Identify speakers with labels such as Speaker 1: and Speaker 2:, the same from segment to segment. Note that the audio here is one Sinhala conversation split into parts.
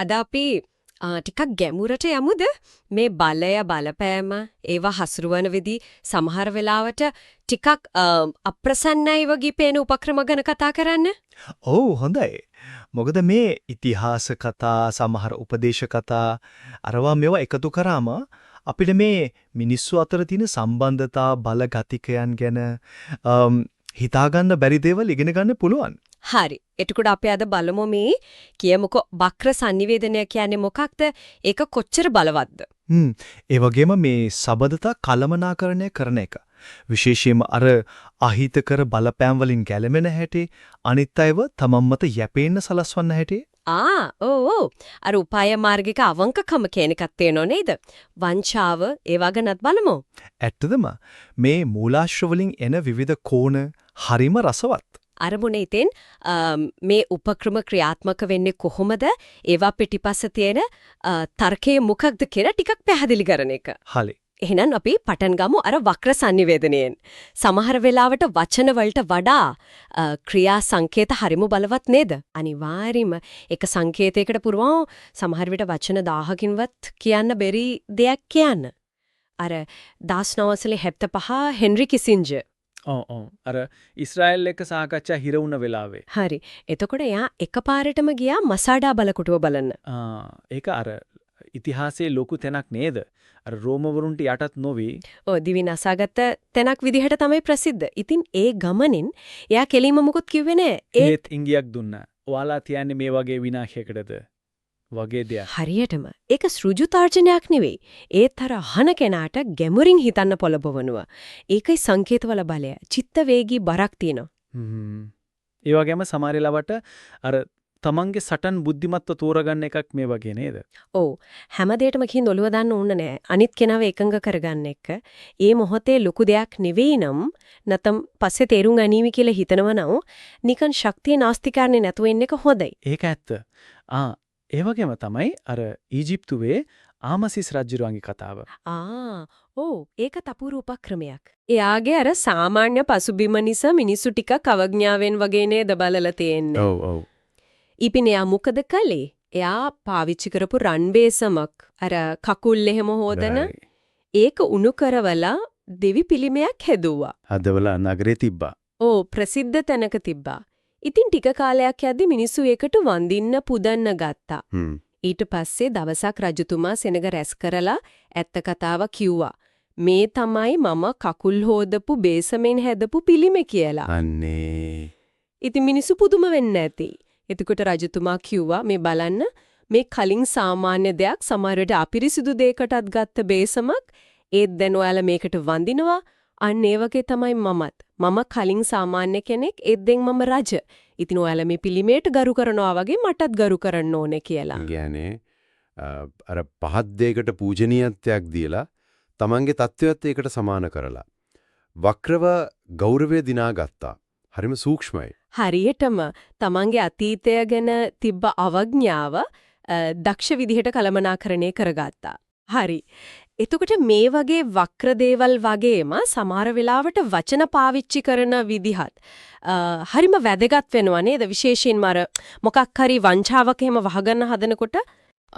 Speaker 1: අද අපි ටිකක් ගැඹුරට යමුද? මේ බලය බලපෑම ඒවා හසුරුවන විදි සමහර වෙලාවට ටිකක් අප්‍රසන්නයි වගේ පේන උපක්‍රම ගැන කතා කරන්න.
Speaker 2: ඔව්, හොඳයි. මොකද මේ ඉතිහාස කතා, සමහර උපදේශ කතා අරවා මේවා එකතු කරාම අපිට මේ මිනිස්සු අතර තියෙන සම්බන්ධතා, බල ගතිකයන් ගැන හිතාගන්න බැරි දේවල් ඉගෙන ගන්න පුළුවන්.
Speaker 1: හරි. එතකොට අපි අද බලමු මේ කියමුකෝ වක්‍ර සන්නිවේදනය කියන්නේ මොකක්ද? ඒක කොච්චර බලවත්ද?
Speaker 2: ඒ වගේම මේ සබඳතා කළමනාකරණය කරන එක. විශේෂයෙන්ම අර අහිතකර බලපෑම් වලින් ගැලවෙන හැටි, අනිත් අයව තමන් මත යැපෙන්න සලස්වන්න හැටි.
Speaker 1: ආ, ඔව් ඔව්. අර උපාය මාර්ගික අවංකකම කියන එකක් තියෙනව නේද? වංචාව ඒවා ගැනත් බලමු.
Speaker 2: ඇත්තදම මේ මූලාශ්‍ර වලින් එන විවිධ කෝණ හරිම රසවත්.
Speaker 1: අරමුණ ඉතින් මේ උපක්‍රම ක්‍රියාත්මක වෙන්නේ කොහොමද? ඒවා පිටිපස්ස තියෙන තර්කය මොකක්ද කියලා ටිකක් පැහැදිලි කරන එක.
Speaker 2: හරි.
Speaker 1: එහෙනම් අපි පටන් ගමු අර වක්‍ර සන්නිවේදනයෙන්. සමහර වෙලාවට වචන වලට වඩා ක්‍රියා සංකේත හරිම බලවත් නේද? අනිවාර්යයෙන්ම එක සංකේතයකට පුරවම සමහර විට වචන 1000කින්වත් කියන්න බැරි දෙයක් කියන්න. අර 1975 හෙන්රි කිසින්ජර්.
Speaker 3: ඔව් ඔව්. අර ඊශ්‍රායල් එක්ක සාකච්ඡා හිර වුණ වෙලාවේ.
Speaker 1: හරි. එතකොට එයා එකපාරටම ගියා මසාඩා බලකොටුව බලන්න.
Speaker 3: ආ, ඒක අර ඉතිහාසයේ ලොකු තැනක් නේද? අර රෝමවරුන්ට යටත් නොවි.
Speaker 1: ඔව්, දිවි නසාගත්ත තැනක් විදිහට තමයි ප්‍රසිද්ධ. ඉතින් ඒ ගමනින් එයා කෙලින්ම මොකුත් කිව්වේ නෑ.
Speaker 3: ඒත් ඉංගියක් දුන්නා. ඔයාලා තියන්නේ මේ වගේ විනාශයකටද? වගේ දෙයක්.
Speaker 1: හරියටම. ඒක සෘජු තර්ජනයක් නෙවෙයි. ඒත් අර අහන කෙනාට ගැඹුරින් හිතන්න පොළඹවනවා. ඒකයි සංකේතවල බලය. චිත්ත වේගී බරක් තියෙනවා.
Speaker 3: ඒ වගේම සමහර වෙලාවට අර තමන්ගේ සටන් බුද්ධිමත්ව තෝරගන්න එකක් මේ වගේ නේද?
Speaker 1: ඔව්. හැම දෙයකටම ගිහින් ඔළුව දාන්න ඕන නෑ. අනිත් කෙනාව එකඟ කරගන්න එක. ඒ මොහොතේ ලොකු දෙයක් නෙවෙයි නම්, නැත්නම් පස්සේ තේරුම් ගනීවි කියලා හිතනවා නම්, නිකන් ශක්තිය නාස්ති කරන්නේ නැතුව ඉන්න එක හොඳයි.
Speaker 3: ඒක ඇත්ත. ආ, ඒ වගේම තමයි අර ඊජිප්තුවේ ආමසිස් රජුරුවන්ගේ කතාව.
Speaker 1: ආ, ඔව්, ඒකත් අපූර්ව උපක්‍රමයක්. එයාගේ අර සාමාන්‍ය පසුබිම නිසා මිනිස්සු ටිකක් අවඥාවෙන් වගේ නේද බලලා තියෙන්නේ.
Speaker 3: ඔව් ඔව්.
Speaker 1: ඉතින් එයා මොකද කළේ? එයා පාවිච්චි කරපු රන් බේසමක්, අර කකුල් එහෙම හොදන, ඒක උණු කරවලා දෙවි පිළිමයක් හැදුවා.
Speaker 3: හදවලා නගරේ තිබ්බා.
Speaker 1: ඔව්, ප්‍රසිද්ධ තැනක තිබ්බා. ඉතින් ටික කාලයක් යද්දි මිනිස්සු ඒකට වඳින්න පුදන්න ගත්තා. ඊට පස්සේ දවසක් රජතුමා සෙනග රැස් කරලා ඇත්ත කතාව කිව්වා. මේ තමයි මම කකුල් හොදපු බේසමෙන් හැදපු පිළිමේ කියලා.
Speaker 4: අන්නේ.
Speaker 1: ඉතින් මිනිස්සු පුදුම වෙන්න ඇති. එතකොට රජතුමා කිව්වා, මේ බලන්න, මේ කලින් සාමාන්‍ය දෙයක්, සමහර විට අපිරිසිදු දෙයකටත් ගත්ත බේසමක්, ඒත් දැන් ඔයාලා මේකට වඳිනවා. අන්න ඒ වගේ තමයි මමත්. මම කලින් සාමාන්‍ය කෙනෙක්, ඒත් දැන් මම රජ. ඉතින් ඔයාලා මේ පිළිමේට ගරු කරනවා වගේ මටත් ගරු කරන්න ඕනේ කියලා.
Speaker 4: කියන්නේ අර පහත් දෙයකට පූජනීයත්වයක් දීලා තමන්ගේ තත්ත්වයත් ඒකට සමාන කරලා වක්‍රව ගෞරවය දිනාගත්තා. හරිම සූක්ෂමයි.
Speaker 1: හරියටම තමන්ගේ අතීතය ගැන තිබ්බ අවඥාව දක්ෂ විදිහට කළමනාකරණය කරගත්තා. හරි. එතකොට මේ වගේ වක්‍ර දේවල් වගේම සමහර වෙලාවට වචන පාවිච්චි කරන විදිහත් හරිම වැදගත් වෙනවා නේද? විශේෂයෙන්ම අර මොකක් හරි වංචාවක් එහෙම වහගන්න හදනකොට.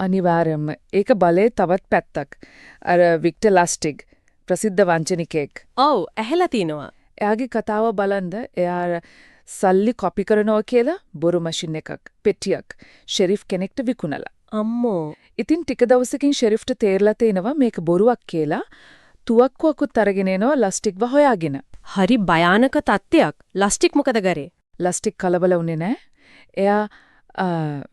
Speaker 5: අනිවාර්යයෙන්ම ඒක බලයේ තවත් පැත්තක්. අර වික්ටර් ලස්ටිග් ප්‍රසිද්ධ වංචනිකයෙක්.
Speaker 1: ඔව්, ඇහලා තිනවා.
Speaker 5: එයාගේ කතාව බලන්ද, එයා අර සල්ලි කොපි කරනවා කියලා බොරු මැෂින් එකක්, පෙට්ටියක් ෂෙරිෆ් කෙනෙක්ට විකුණලා.
Speaker 1: අම්මෝ.
Speaker 5: ඉතින් ටික දවසකින් ෂෙරිෆ්ට තේරලා තේනවා මේක බොරුවක් කියලා. තුවක්කුවකුත් අරගෙන එනවා ලස්ටික්ව හොයාගෙන.
Speaker 1: හරි භයානක තත්ත්වයක්. ලස්ටික් මොකද කරේ?
Speaker 5: ලස්ටික් කලබල වුණේ නෑ. එයා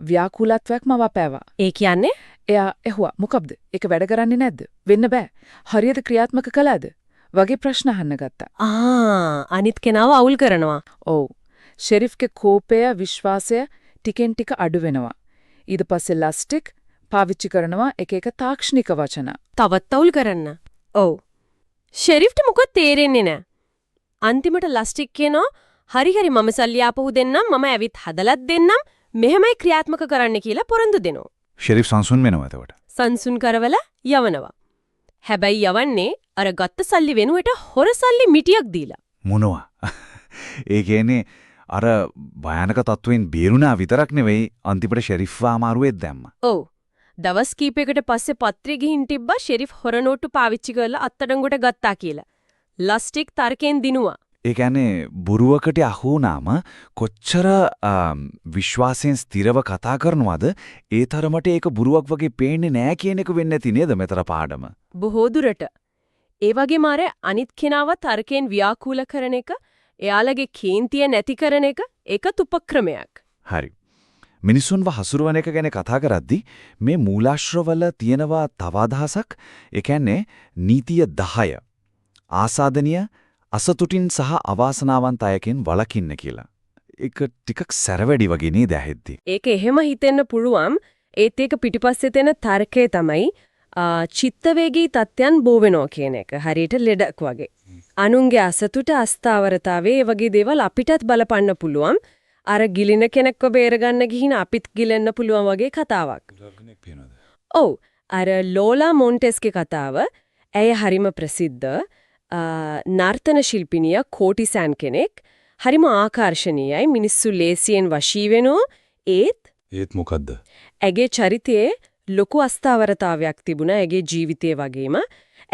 Speaker 5: ව්‍යාකූලත්වයක් මවාපෑවා.
Speaker 1: ඒ කියන්නේ?
Speaker 5: එයා ඇහුවා, මොකක්ද? ඒක වැඩ කරන්නේ නැද්ද? වෙන්න බෑ. හරියට ක්‍රියාත්මක කළාද? වගේ ප්‍රශ්න අහන්න ගත්තා.
Speaker 1: ආ, අනිත් කෙනාව අවුල් කරනවා.
Speaker 5: ඔව්. ෂෙරිෆ්ගේ කෝපය, විශ්වාසය ටිකෙන් ටික අඩු වෙනවා. ඊට පස්සේ ලස්ටික් පාවිච්චි කරනවා එක එක තාක්ෂණික වචන.
Speaker 1: තවත් අවුල් කරන්න. ඔව්. ෂෙරිෆ්ට මොකොත් තේරෙන්නේ නෑ. අන්තිමට ලස්ටික් කියනවා, හරි හරි, මම සල්ලි ආපහු දෙන්නම්, මම ඇවිත් හදලත් දෙන්නම්, මෙහෙමයි ක්‍රියාත්මක කරන්න කියලා පොරොන්දු දෙනවා.
Speaker 6: ෂෙරිෆ් සංසුන් වෙනවා එතකොට.
Speaker 1: සංසුන් කරවලා යවනවා. හැබැයි යවන්නේ අර ගත්ත සල්ලි වෙනුවට හොර සල්ලි මිටියක් දීලා.
Speaker 6: මොනවා? ඒ කියන්නේ අර භයානක තත්ත්වයෙන් බේරුණා විතරක් නෙවෙයි, අන්තිමට ෂෙරිෆ්ව අමාරුවෙත් දැම්මා.
Speaker 1: ඔව්. දවස් කීපයකට පස්සේ පත්‍රය ගිහින් තිබ්බා ෂෙරිෆ් හොර නෝට්ටු පාවිච්චි කරලා අත්අඩංගුවට ගත්තා කියලා. ලස්ටික් තර්කයෙන් දිනුවා.
Speaker 6: ඒ කියන්නේ බොරුවකට අහු වුණාම කොච්චර විශ්වාසයෙන් ස්ථිරව කතා කරනවද, ඒ තරමට ඒක බොරුවක් වගේ පේන්නේ නෑ කියන එක වෙන්නේ නැති නේද මෙතන පාඩම?
Speaker 1: බොහෝ දුරට. ඒ වගේම අර අනිත් කෙනාව තර්කයෙන් ව්‍යාකූල කරන එක, එයාලගේ කේන්තිය නැති කරන එක, ඒකත් උපක්‍රමයක්.
Speaker 6: හරි. මිනිසුන්ව හසුරුවන එක ගැන කතා කරද්දි මේ මූලාශ්‍රවල තියෙනවා තව අදහසක්. ඒ කියන්නේ නීතිය 10. ආසාදනීය අසතුටින් සහ අවාසනාවන්ත අයකින් වළකින්න කියලා. ඒක ටිකක් සැර වැඩි වගේ නේද ඇහෙද්දි?
Speaker 1: ඒක එහෙම හිතෙන්න පුළුවන්. ඒත් ඒක පිටිපස්සේ තියෙන තර්කය තමයි චිත්ත වේගී තත්ත්වයන් බෝ වෙනවා කියන එක. හරියට ලෙඩක් වගේ. අනුන්ගේ අසතුට, අස්ථාවරතාවය ඒ වගේ දේවල් අපිටත් බලපන්න පුළුවන්. අර ගිලින කෙනෙක්ව බේරගන්න ගිහින් අපිත් ගිලෙන්න පුළුවන් වගේ කතාවක්. ඔව්. අර ලෝලා මොන්ටෙස්ගේ කතාව. ඇය හරිම ප්‍රසිද්ධ නර්තන ශිල්පිනිය, කෝටිසෑන් කෙනෙක්. හරිම ආකර්ෂණීයයි. මිනිස්සු ලේසියෙන් වශී වෙනවා. ඒත්
Speaker 7: ඒත් මොකද්ද?
Speaker 1: ඇගේ චරිතයේ ලොකු අස්ථාවරතාවයක් තිබුණා ඇගේ ජීවිතේ වගේම.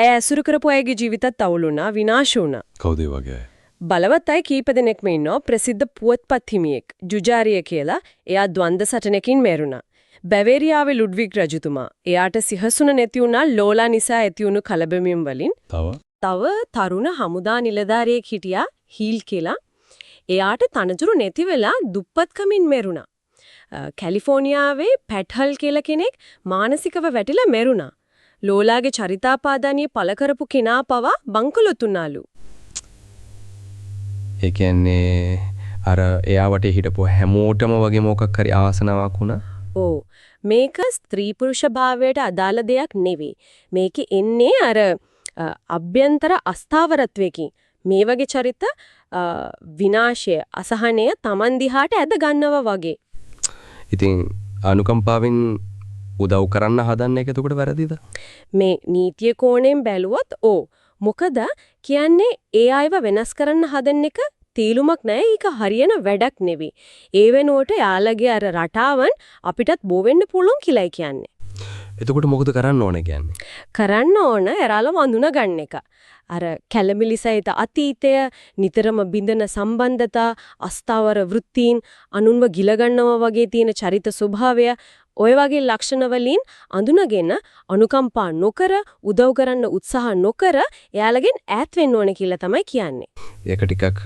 Speaker 1: ඇය ඇසුරු කරපු අයගේ ජීවිතත් අවුල් වුණා, විනාශ වුණා.
Speaker 7: කවුද ඒ වගේ අය?
Speaker 1: බලවත් අය කීප දෙනෙක්ම ඉන්නවා. ප්‍රසිද්ධ පුවත්පත් හිමියෙක් ජුජාරිය කියලා. එයා ද්වන්ද සටනකින් මැරුණා. බැවේරියාවේ ලුඩ්විග් රජතුමා. එයාට සිහසුන නැති වුණා ලෝලා නිසා ඇති වුණු කලබමින් වලින්.
Speaker 7: තව?
Speaker 1: තව තරුණ හමුදා නිලධාරියෙක් හිටියා හීල් කියලා. එයාට තනතුරු නැති වෙලා දුප්පත්කමින් මැරුණා. කැලිෆෝනියාවේ පැට් හල් කියලා කෙනෙක් මානසිකව වැටිලා මැරුණා. ලෝලාගේ චරිතාපාදානිය පළ කරපු කෙනා පවා බංකොලොත් වුණාලු.
Speaker 8: ඒ කියන්නේ අර එයා වටේ හිටපු හැමෝටම වගේ මොකක් හරි ආසනාවක් වුණා.
Speaker 1: ඔව්. මේක ස්ත්‍රී පුරුෂ භාවයට අදාළ දෙයක් නෙවෙයි. මේකේ එන්නේ අර අභ්‍යන්තර අස්ථාවරත්වයකින්. මේ වගේ චරිත විනාශය, අසහනය Taman දිහාට ඇද ගන්නවා වගේ.
Speaker 8: ඉතින් අනුකම්පාවෙන් උදව් කරන්න හදන්න එක එතකොට වැරදිද?
Speaker 1: මේ නීතිය කෝණයෙන් බැලුවොත් ඔව්. මොකද කියන්නේ ඒ අයව වෙනස් කරන්න හදන එක තීලුමක් නෑ. ඒක හරියන වැඩක් නෙවෙයි. ඒ වෙනුවට යාළගේ අර රටාවන් අපිටත් බෝ වෙන්න පුළුවන් කියලායි කියන්නේ.
Speaker 8: එතකොට මොකද කරන්න ඕන කියන්නේ?
Speaker 1: කරන්න ඕන එයාලව අඳුන ගන්න එක. අර කැළඹිලි සහිත අතීතය, නිතරම බිඳෙන සම්බන්ධතා, අස්ථාවර වෘත්තීන්, අනුන්ව ගිල ගන්නවා වගේ තියෙන චරිත ස්වභාවය, ඔය වගේ ලක්ෂණ වලින් අඳුනගෙන අනුකම්පා නොකර, උදව් කරන්න උත්සාහ නොකර එයාලගෙන් ඈත් වෙන්න ඕන කියලා තමයි කියන්නේ.
Speaker 8: ඒක ටිකක්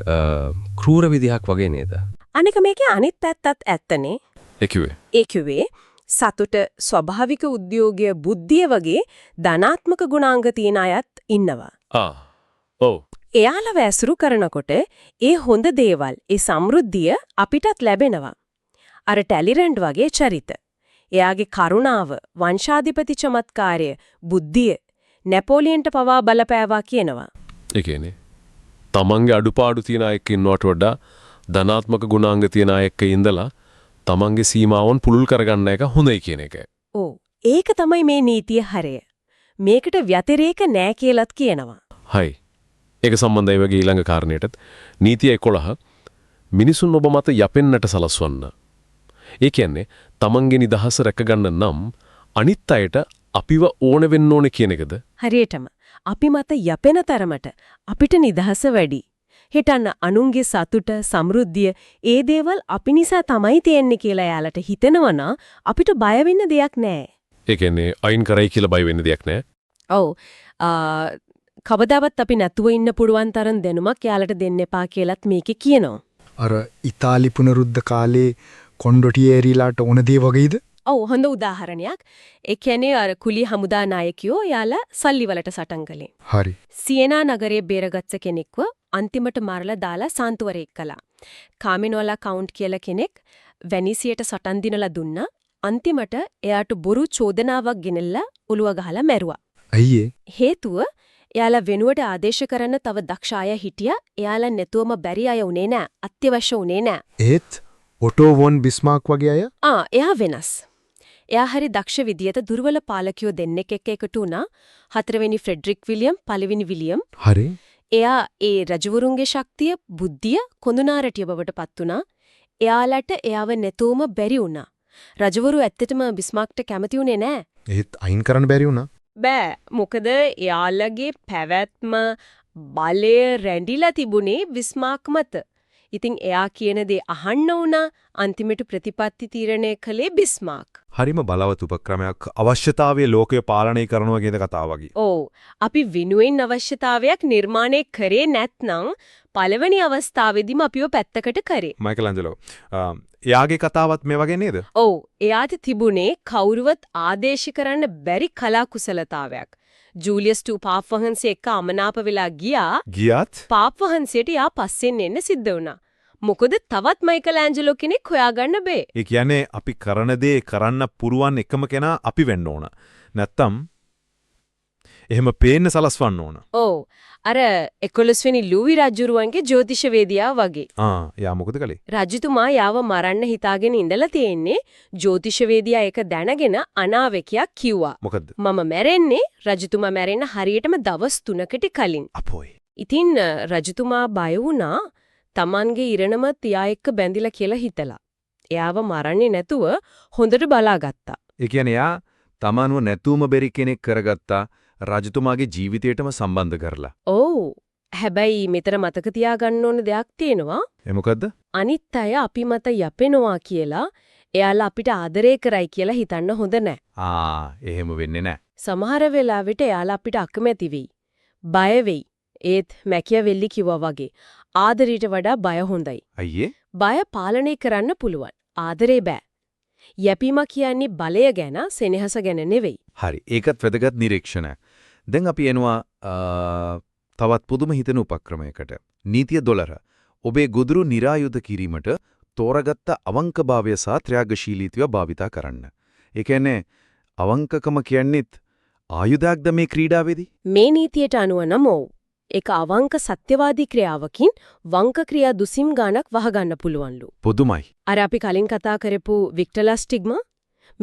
Speaker 8: ක්‍රූර විදිහක් වගේ නේද?
Speaker 1: අනික මේකේ අනිත් පැත්තත් ඇත්තනේ.
Speaker 7: ඒ කිව්වේ?
Speaker 1: ඒ කිව්වේ සතුට, ස්වභාවික උද්‍යෝගය, බුද්ධිය වගේ ධනාත්මක ගුණාංග තියෙන අයත් ඉන්නවා.
Speaker 7: ආ. ඔව්.
Speaker 1: එයාලව ඇසුරු කරනකොට ඒ හොඳ දේවල්, ඒ සමෘද්ධිය අපිටත් ලැබෙනවා. අර ටැලිරන්ඩ් වගේ චරිත. එයාගේ කරුණාව, වංශාධිපති චමත්කාරය, බුද්ධිය නැපෝලියන්ට පවා බලපෑවා කියනවා.
Speaker 7: ඒ කියන්නේ තමන්ගේ අඩුපාඩු තියෙන අය එක්ක ඉන්නවට වඩා ධනාත්මක ගුණාංග තියෙන අය එක්ක ඉඳලා තමන්ගේ සීමාවන් පුළුල් කරගන්න එක හොඳයි කියන එක.
Speaker 1: ඔව්. ඒක තමයි මේ නීතිය හරය. මේකට ව්‍යතිරේක නෑ කියලාත් කියනවා.
Speaker 7: හරි. ඒක සම්බන්ධයි වගේ ඊළඟ කාරණයටත්. නීතිය 11 මිනිසුන් ඔබ මත යපෙන්නට සලස්වන්න. ඒ කියන්නේ තමන්ගේ නිදහස රැකගන්න නම් අනිත් අයට අපිව ඕන වෙන්න ඕනේ කියන එකද?
Speaker 1: හරියටම. අපි මත යපෙන තරමට අපිට නිදහස වැඩි. හිතන්න අනුන්ගේ සතුට, සමෘද්ධිය ඒ දේවල් අපි නිසා තමයි තියෙන්නේ කියලා එයාලට හිතෙනවා නම් අපිට බය වෙන්න දෙයක් නෑ.
Speaker 7: ඒ කියන්නේ අයින් කරයි කියලා බය වෙන්න දෙයක් නෑ.
Speaker 1: ඔව්. කවදාවත් අපි නැතුව ඉන්න පුළුවන් තරම් දැනුමක් එයාලට දෙන්න එපා කියලාත් මේකේ කියනවා.
Speaker 9: අර ඉතාලි පුනරුද්ධ කාලේ කොන්ඩොටියේරිලාට ඕන දේ වගේද?
Speaker 1: ඔව්, හොඳ උදාහරණයක්. ඒ කියන්නේ අර කුලී හමුදා නායකයෝ යාලා සල්ලි වලට සටන් කළේ.
Speaker 9: හරි.
Speaker 1: සියනා නගරයේ බේරගත්ත කෙනෙක්ව අන්තිමට මරලා දාලා සාන්තුවරයෙක් කළා. කාමිනෝලා කවුන්ට් කියලා කෙනෙක් වෙනිසියට සටන් දිනලා දුන්නා. අන්තිමට එයාට බොරු චෝදනාවක් ගෙනල්ලා ඔළුව ගහලා මැරුවා.
Speaker 9: ඇයි ඒ?
Speaker 1: හේතුව එයාලා වෙනුවට ආදේශ කරන්න තව දක්ෂ අය හිටියා. එයාලා නැතුවම බැරි අය උනේ නෑ. අත්‍යවශ්‍ය උනේ නෑ.
Speaker 9: ඒත් ඔටෝ වොන් බිස්මාර්ක් වගේ අය?
Speaker 1: ආ, එයා වෙනස්. එයා හරි දක්ෂ විදියට දුර්වල පාලකයෝ දෙන්නෙක් එක්ක එකතු වුණා. හතරවෙනි ෆ්‍රෙඩරික් විලියම්, පළවෙනි විලියම්.
Speaker 9: හරි.
Speaker 1: එයා ඒ රජවරුන්ගේ ශක්තිය, බුද්ධිය කොඳුනාරටිය බවට පත් වුණා. එයාලට එයාව නැතුවම බැරි වුණා. රජවරු ඇත්තටම බිස්මාර්ක්ට කැමති වුණේ නෑ.
Speaker 10: එහෙත් අයින් කරන්න බැරි වුණා.
Speaker 1: බෑ. මොකද එයාලගේ පැවැත්ම බලය රැඳිලා තිබුණේ බිස්මාර්ක් මත. ඉතින් එයා කියන දේ අහන්න වුණා. අන්තිමට ප්‍රතිපත්ති තීරණය කළේ බිස්මාර්ක්.
Speaker 11: හරිම බලවත් උපක්‍රමයක් අවශ්‍යතාවයේ ලෝකය පාලනය කරනවා කියන කතාව වගේ.
Speaker 1: ඔව්. අපි වෙනුවෙන් අවශ්‍යතාවයක් නිර්මාණය කරේ නැත්නම් පළවෙනි අවස්ථාවේදීම අපිව පැත්තකට කරේ.
Speaker 11: මයිකල් ඇන්ජලෝ එයාගේ කතාවත් මේ වගේ නේද?
Speaker 1: ඔව්. එයාට තිබුණේ කවුරුවත් ආදේශ කරන්න බැරි කලා කුසලතාවයක්. ජූලියස් 2 පාප් වහන්සේ එක්ක අමනාප වෙලා ගියා.
Speaker 11: ගියත්
Speaker 1: පාප් වහන්සේට යා පස්සෙන් එන්න සිද්ධ වුණා. මොකද තවත් මයිකල් ඇන්ජලෝ කෙනෙක් හොයාගන්න බෑ.
Speaker 11: ඒ කියන්නේ අපි කරන දේ කරන්න පුරුවන් එකම කෙනා අපි වෙන්න ඕන. නැත්තම් එහෙම පේන්න සලස්වන්න ඕන.
Speaker 1: ඔව්. අර 11 වෙනි ලූවි රජුරුවන්ගේ ජ්‍යොතිෂවේදියා වගේ.
Speaker 11: ආ, එයා මොකද කළේ?
Speaker 1: රජතුමා යාව මරන්න හිතාගෙන ඉඳලා තියෙන්නේ ජ්‍යොතිෂවේදියා ඒක දැනගෙන අනාවැකියක් කිව්වා.
Speaker 11: මොකද්ද?
Speaker 1: මම මැරෙන්නේ රජතුමා මැරෙන්න හරියටම දවස් 3කට කලින්.
Speaker 11: අපෝයි.
Speaker 1: ඉතින් රජතුමා බය වුණා Tamanගේ ඉරණම තියා එක්ක බැඳිලා කියලා හිතලා. එයාව මරන්නේ නැතුව හොඳට බලාගත්තා.
Speaker 12: ඒ කියන්නේ එයා තමන්ව නැතුවම බැරි කෙනෙක් කරගත්තා රජතුමාගේ ජීවිතයටම සම්බන්ධ කරලා.
Speaker 1: ඔව්. හැබැයි මෙතන මතක තියාගන්න ඕන දෙයක් තියෙනවා.
Speaker 12: ඒ මොකද්ද?
Speaker 1: අනිත් අය අපි මත යපෙනවා කියලා එයාලා අපිට ආදරේ කරයි කියලා හිතන්න හොඳ නෑ.
Speaker 12: ආ, එහෙම වෙන්නේ නෑ.
Speaker 1: සමහර වෙලාවට එයාලා අපිට අකමැති වෙයි. බය වෙයි. ඒත් මැකියවෙල්ලි කිව්වා වගේ ආදරයට වඩා බය හොඳයි.
Speaker 12: අයියේ
Speaker 1: බය පාලනය කරන්න පුළුවන්. ආදරේ බෑ. යැපීම කියන්නේ බලය ගැන, සෙනෙහස ගැන නෙවෙයි.
Speaker 12: හරි. ඒකත් වැදගත් නිරීක්ෂණයක්. දැන් අපි එනවා තවත් පුදුම හිතෙන උපක්‍රමයකට. නීතිය 12. ඔබේ ගොදුරු නිරායුධ කිරීමට තෝරාගත්ත අවංකභාවය සහ ත්‍යාගශීලීත්වය භාවිතා කරන්න. ඒ කියන්නේ අවංකකම කියන්නේත් ආයුධයක්ද මේ ක්‍රීඩාවේදී?
Speaker 1: මේ නීතියට අනුව නම් ඔව්. ඒක අවංක සත්‍යවාදී ක්‍රියාවකින් වංක ක්‍රියා දුසිම් ගානක් වහගන්න පුළුවන්ලු.
Speaker 12: පුදුමයි.
Speaker 1: අර අපි කලින් කතා කරපු වික්ටර් ලස්ටිග්ම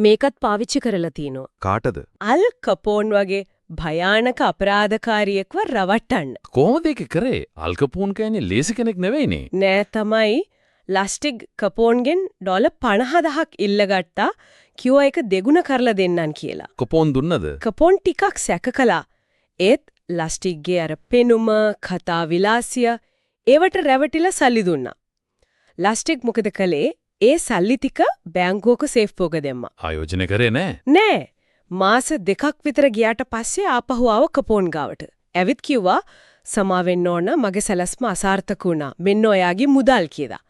Speaker 1: මේකත් පාවිච්චි කරලා තිනවා.
Speaker 12: කාටද?
Speaker 1: අල් කපෝන් වගේ භයානක අපරාධකාරියෙක්ව රවට්ටන්න.
Speaker 7: කොහොමද ඒක කරේ? අල් කපෝන් කියන්නේ ලේසි කෙනෙක් නෙවෙයිනේ.
Speaker 1: නෑ තමයි ලස්ටිග් කපෝන්ගෙන් ඩොලර් 50000ක් ඉල්ලගත්තා. කිව්වා ඒක දෙගුණ කරලා දෙන්නම් කියලා.
Speaker 7: කපෝන් දුන්නද?
Speaker 1: කපෝන් ටිකක් සැක කළා. ඒත් ලස්ටිග්ගේ අර පෙනුම, කතා විලාසිය ඒවට රැවටිලා සල්ලි දුන්නා. ලස්ටිග් මොකද කළේ? ඒ සල්ලි ටික බැංකුවක සේෆ් එක දැම්මා.
Speaker 7: ආයෝජනය කරේ නෑ.
Speaker 1: නෑ. මාස දෙකක් විතර ගියාට පස්සේ ආපහු ආව කපෝන් ගාවට. ඇවිත් කිව්වා සමා වෙන්න ඕන මගේ සැලැස්ම අසාර්ථක වුණා. මෙන්න ඔයාගේ මුදල් කියලා.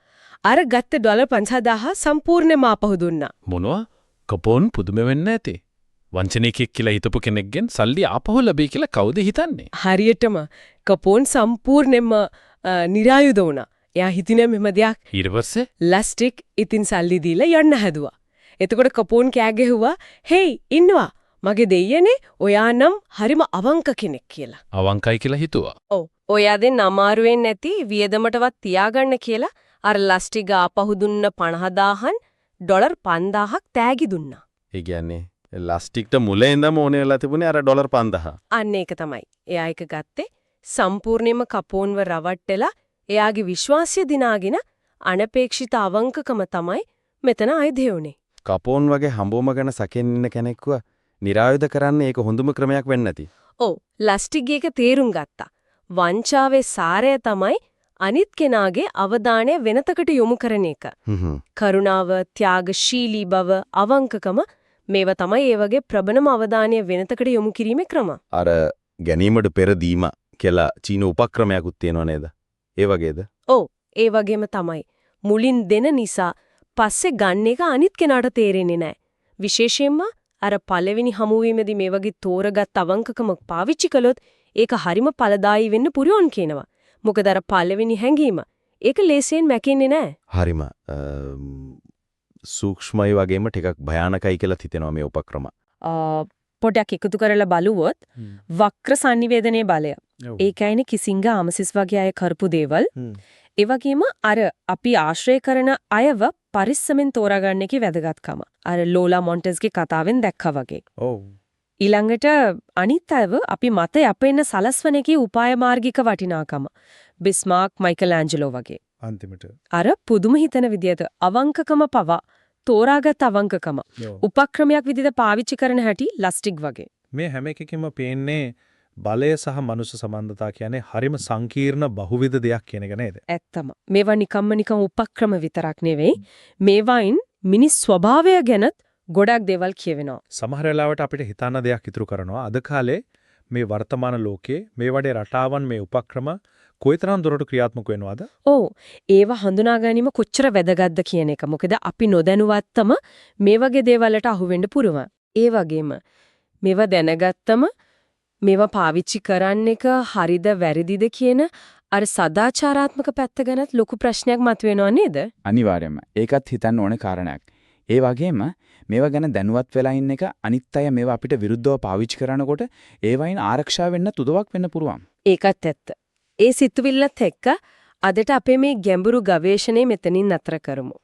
Speaker 1: අර ගත්ත ඩොලර් 50000 සම්පූර්ණයෙන්ම ආපහු දුන්නා.
Speaker 7: මොනවා? කපෝන් පුදුම වෙන්න ඇති. වංචනිකයෙක් කියලා හිතපු කෙනෙක්ගෙන් සල්ලි ආපහු ලැබෙයි කියලා කවුද හිතන්නේ?
Speaker 1: හරියටම කපෝන් සම්පූර්ණයෙන්ම නිරායුධ වුණා. එයා හිතිනේ මෙහෙම දෙයක්.
Speaker 7: ඊට පස්සේ
Speaker 1: ලස්ටික් ඉතින් සල්ලි දීලා යන්න හැදුවා. එතකොට කපෝන් කෑ ගැහුවා, "හේයි ඉන්නවා. මගේ දෙයියනේ ඔයා නම් හරිම අවංක කෙනෙක්" කියලා.
Speaker 7: අවංකයි කියලා හිතුවා.
Speaker 1: ඔව්. ඔයා දෙන්න අමාරුවෙන් නැති වියදමටවත් තියාගන්න කියලා අර ලස්ටික් ආපහු දුන්න 50000න් ඩොලර් 5000ක් තෑගි දුන්නා.
Speaker 4: ඒ කියන්නේ ලස්ටික්ට මුල ඉඳන්ම ඕනේ වෙලා තිබුණේ අර ඩොලර් 5000.
Speaker 1: අන්න ඒක තමයි. එයා එක ගත්තේ සම්පූර්ණයෙන්ම කපෝන්ව රවට්ටලා එයාගේ විශ්වාසය දිනාගෙන අනපේක්ෂිත අවංකකම තමයි මෙතන ආයුධය උනේ.
Speaker 4: කපෝන් වගේ හම්බොම ගැන සැකෙන් ඉන්න කෙනෙක්ව නිරායුධ කරන්න ඒක හොඳම ක්‍රමයක් වෙන්න ඇති.
Speaker 1: ඔව්, ලස්ටික් එක තේරුම් ගත්තා. වංචාවේ සාරය තමයි අනිත් කෙනාගේ අවධානය වෙනතකට යොමු කරන එක. කරුණාව, ත්‍යාගශීලී බව, අවංකකම මේවා තමයි ඒ වගේ ප්‍රබලම අවධානය වෙනතකට යොමු කිරීමේ ක්‍රම.
Speaker 4: අර ගැනීමට පෙර දීම කියලා චීන උපක්‍රමයක්ත් තියෙනව නේද? ඒ වගේද?
Speaker 1: ඔව්, ඒ වගේම තමයි. මුලින් දෙන නිසා පස්සේ ගන්න එක අනිත් කෙනාට තේරෙන්නේ නැහැ. විශේෂයෙන්ම අර පළවෙනි හමුවීමේදී මේ වගේ තෝරගත් අවංකකම පාවිච්චි කළොත් ඒක හරිම ඵලදායී වෙන්න පුරුවන් කියනවා. මොකද අර පළවෙනි හැඟීම ඒක ලේසියෙන් මැකෙන්නේ නැහැ.
Speaker 4: හරිම සූක්ෂමයි වගේම ටිකක් භයානකයි කියලා හිතෙනවා මේ උපක්‍රම.
Speaker 1: පොඩක් එකතු කරලා බලුවොත් වක්‍ර sannivedanaya බලය. ඒ කියන්නේ කිසිංග ආමසිස් වගේ අය කරපු දේවල්. ඒ වගේම අර අපි ආශ්‍රය කරන අයව පරිස්සමෙන් තෝරාගන්න එකේ වැදගත්කම. අර ලෝලා මොන්ටෙස්ගේ කතාවෙන් දැක්කා වගේ.
Speaker 3: ඔව්.
Speaker 1: ඊළඟට අනිත් අයව අපි මත යපෙන්න සලස්වන එකේ උපාය මාර්ගික වටිනාකම. බිස්මාර්ක්, මයිකල් ඇන්ජලෝ වගේ.
Speaker 3: අන්තිමට
Speaker 1: අර පුදුම හිතන විදියට අවංකකම පවා තෝරාගත් අවංකකම උපක්‍රමයක් විදිහට පාවිච්චි කරන හැටි ලස්ටික් වගේ.
Speaker 3: මේ හැම එකකින්ම පේන්නේ බලය සහ මනුෂ්‍ය සම්බන්ධතා කියන්නේ හරිම සංකීර්ණ බහුවිධ දෙයක් කියන එක නේද?
Speaker 1: ඇත්තම. මේවා නිකම්ම නිකම් උපක්‍රම විතරක් නෙවෙයි. මේවායින් මිනිස් ස්වභාවය ගැනත් ගොඩක් දේවල් කියවෙනවා.
Speaker 3: සමහර වෙලාවට අපිට හිතන්න දෙයක් ඉතුරු කරනවා. අද කාලේ මේ වර්තමාන ලෝකයේ මේ වගේ රටාවන් මේ උපක්‍රම කොයිතරම් දුරට ක්‍රියාත්මක වෙනවද?
Speaker 1: ඔව්. ඒවා හඳුනා ගැනීම කොච්චර වැදගත්ද කියන එක. මොකද අපි නොදැනුවත්වම මේ වගේ දේවල් වලට අහු වෙන්න පුළුවන්. ඒ වගේම මේවා දැනගත්තම මේවා පාවිච්චි කරන්න එක හරිද වැරදිද කියන අර සදාචාරාත්මක පැත්ත ගැනත් ලොකු ප්‍රශ්නයක් මතුවෙනව නේද?
Speaker 6: අනිවාර්යයෙන්ම. ඒකත් හිතන්න ඕනේ කාරණයක්. ඒ වගේම මේවා ගැන දැනුවත් වෙලා ඉන්න එක අනිත් අය මේවා අපිට විරුද්ධව පාවිච්චි කරනකොට ඒවයින් ආරක්ෂා වෙන්න උදව්වක් වෙන්න පුළුවන්.
Speaker 1: ඒකත් ඇත්ත. ඒ සිතුවිල්ලත් එක්ක අදට අපේ මේ ගැඹුරු ගවේෂණය මෙතනින් නතර කරමු.